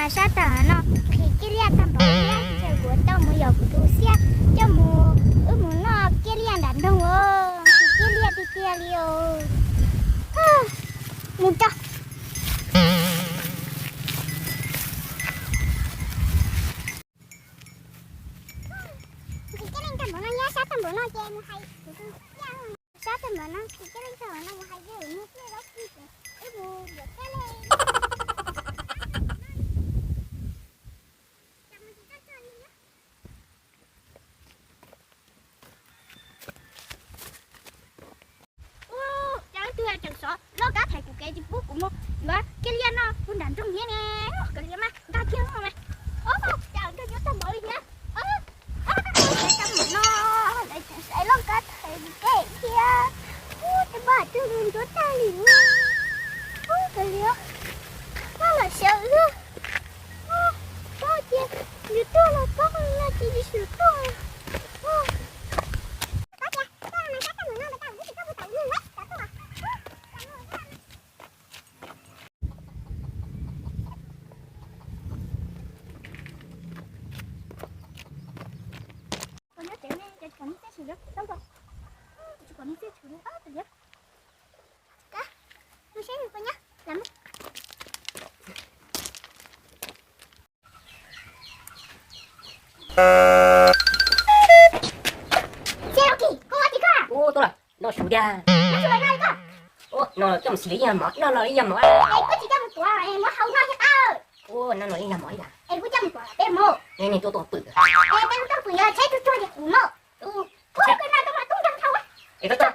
Sab tam no nqhis kiab liaj tag npaum thiab, ntshe kuv tau mus yos kuv tus xiab coj mus, wb mus noj kiab liaj nram nroog os, nqhis kiab liaj tiag tiag li os. Mus tso. Nqhis kiab liaj tag npaum no, sab tag npaum no ces mus hais, sab tag npaum no nqhis kiab liaj tag npaum no mus hais yawg mus pliaj zaub kib, wb mus ntiav kiab liaj. Ua cas leej twg tseem sov loj kab thaiv kuv kev tsis pub kuv mus yuav kiab liaj noj puag nram nroog thiab ne. Kav liam mas nkag kiag los mas. Ua cas nkag nyob tag npaum li thiab. Tag npaum no lawv tseem sov loj kab thaiv kuv kev thiab. Ua cas npaj twg mus ncuav tag li. Ua kav liam, noj los sawv. Pob ces nws tuaj los pob no ces yus xum tuaj. Ub, tuaj los noj su tiag. Ub, no coj mus xis los yeej yog mov, noj los yeej yog mov. Ub, noj los yeej yog mov ib yam. Nej tuaj tuaj pwm. Ub, es koj tuaj.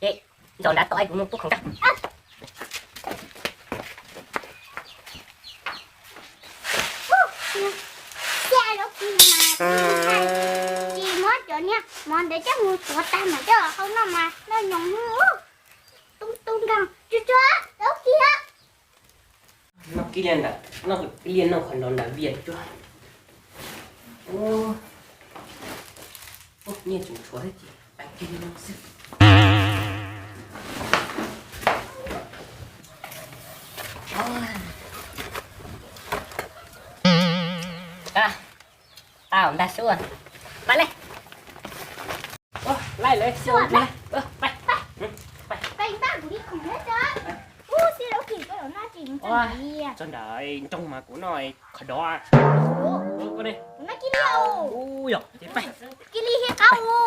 Ces ntxaus nrad tom kuv mus pub khoom tag. Xia lub kis mas tsis muab cov niag mov ntawd coj mus tuav tag mas coj hau noj mas noj nyoos tub tub nkeeg tsuag tsuag lub kis. Noj kib liaj ntawd, noj kib liaj noj qhov nrov nrov vias tsuag. Ub, nyiaj tseem tshuav thiab ces pais kib liaj noj xwb. Tau ntag xwb, pais lawm. Laij lawm, pais, pais, pais. Txog nram nroog mas kuv noj qhov dov. Kuv noj kib liaj. Ub, yog ces pais. Kib liaj thiab qab u.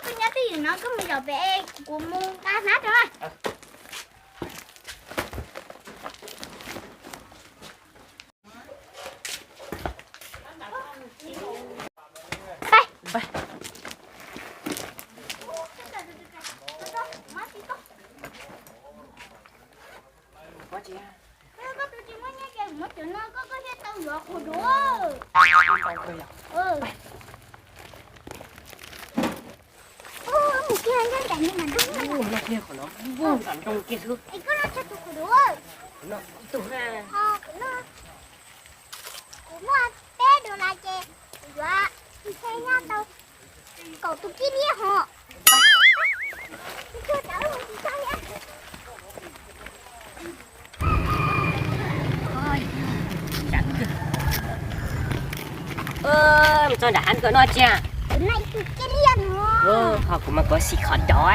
Koj nyob twj ywm no, koj mus zaum pem, kuv mus nqa hnab rau na. Pais. Koj tus tsis muaj nyiaj ces muab cov no koj, koj thiaj tau yuav qhov dua. Mus kiag nyob nram no mas nroo. Noj kiag qhov no, nroo kiag xwb. Es koj noj tsawg tus qhov dua? Kuv noj ib tug na. Kuv noj, kuv muaj peb dollar ces kuv yuav ntshe nyob tau kaum tus kib liaj hos. Txog nram hav kawm no tsia. Ho kuv mas kuv xim qhov dov.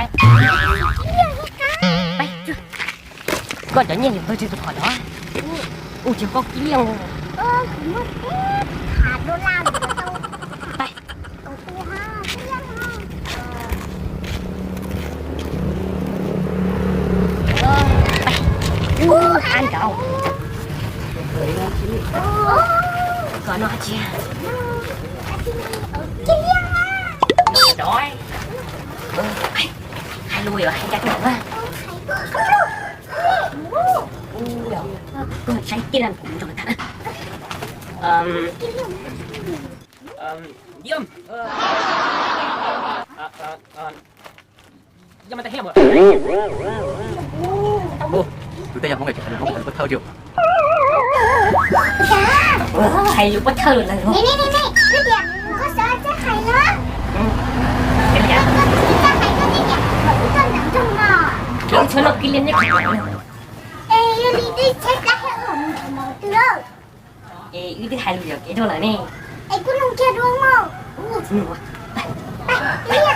Koj cov nyiaj yog tau tsawg tus qhov dov? Ua tsis paub kib liaj. Pais. Ub, hav nraud. Koj noj tsia. Dov. Hais lus yog hais ncaj ncaj na. Koj saib kiag kuv nrog tham. Ub, tus tej yog Hmoob, Hmoob hais lus Hmoob hais lus pub thawj tiag. Hais lus pub thawj lawm. Koj xav hais txawj hais los? Koj tsis txawj hais koj thiaj tias kom kuv tuaj nram nroog Li neb, es yog li twb tshaib plab thiab los mus nrhiav mov twg lawm? Es wb twb hais lus yuam kev dua lawm ne. Es kuj nug kiag dua mog. Ua,